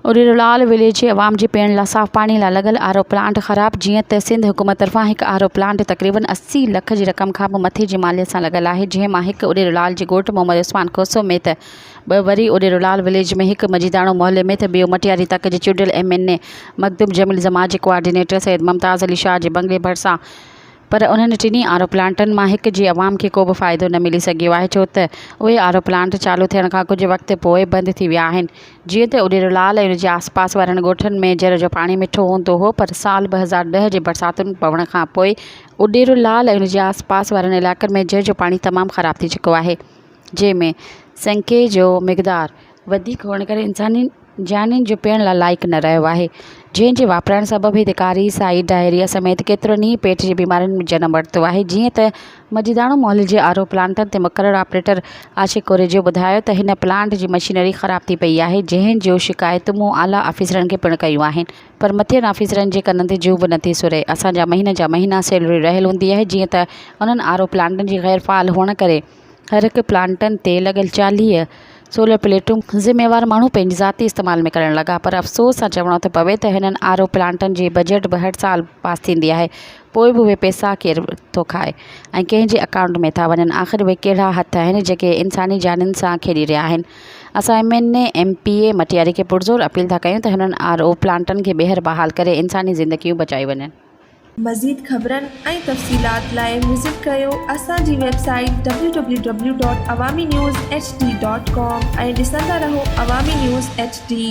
Uderolal village جي عوام جي پيئڻ لا صاف پاڻي لا لڳل آر او پلانٽ خراب جيئن ته سنڌ حڪومت طرفان هڪ آر او پلانٽ تقريبن 80 لک جي رقم کان به مٿي جي ماليت سان لڳل آهي جنهن مان هڪ اڏيرولال جي ڳوٺ محمد عثمان کوسو ۾ ته ٻه وري اڏيرولال وليج ۾ هڪ مجيداڻو محلي ۾ ته ٻيو مٽياري تڪ جي چونڊيل M N A Makhdoom Jamil Zaman جي ڪوآرڊينيٽر سيد ممتاز علي شاهه جي بنگلي ڀرسان پر انهن ٽنهي آر او پلانٽن مان هڪ جي عوام کي ڪو به فائدو نه ملي سگهيو آهي ڇو ته اهي آر او پلانٽ چالو ٿيڻ کان ڪجهه وقت پوء بند ٿي ويا آهن. جيئن ته اڏيرو لال ۽ ان جي آس پاس وارن ڳوٺن ۾ جر جو پاڻي مٺو هوندو هو پر سال 2010 جي برساتن پوڻ کان پوء اڏيرو لال ۽ ان جي آس پاس وارن علائقن ۾ جر جو پاڻي تمام خراب ٿي چڪو آهي جنهن ۾ سنڪي جو مقدار وڌيڪ هئڻ ڪري انساني جانين جو پيئڻ لاء لائق نه رهيو آهي، جنهن جي واپرائڻ سبب هتي ڪاري، سائي، ڊائريا سميت ڪيترن ئي پيٽ جي بيمارين جنم ورتو آهي، جيئن ته مجيداڻو محلي جي آر او پلانٽن تي مقرر آپريٽر عاشق ڪوريجو ٻڌايو ته هن پلانٽ جي مشينري خراب ٿي پئي آهي، جنهن جون شڪايتون مون اعليٰ آفيسرن کي پڻ ڪيون آهن، پر مٿين آفيسرن جي ڪنن تي جون به نٿي سري، اسان جا مهينن جا مهينا سيلري رهيل هوندي آهي، جيئن ته انهن آر او پلانٽن جي غير فعال هئڻ ڪري هر هڪ پلانٽن تي لڳل 40 سولر پليٽون ذميوار ماڻهو پنهنجي ذاتي استعمال ۾ ڪرڻ لڳا پر افسوس سان چوڻو ٿو پوي ته هنن آر او پلانٽن جي بجيٽ به هر سال پاس ٿيندي آهي پوء به اهي پئسا ڪير ٿو کائي ۽ ڪنهن جي اڪائونٽ ۾ ٿا وڃن آخر اهي ڪهڙا هٿ آهن جيڪي انساني جانين سان کيڏي رهيا آهن اسان M N A M P A Matiari کي پرزور اپيل ٿا ڪيون ته هنن آر او پلانٽن کي ٻيهر بحال ڪري انساني زندگيون بچايون وڃن. مزيد خبرن ۽ تفصيلات لاء وزٽ ڪريو اسان جي website W W W dot Awami news H D dot com ۽ ڏسندا رهو عوامي نيوز ايڇ ڊي.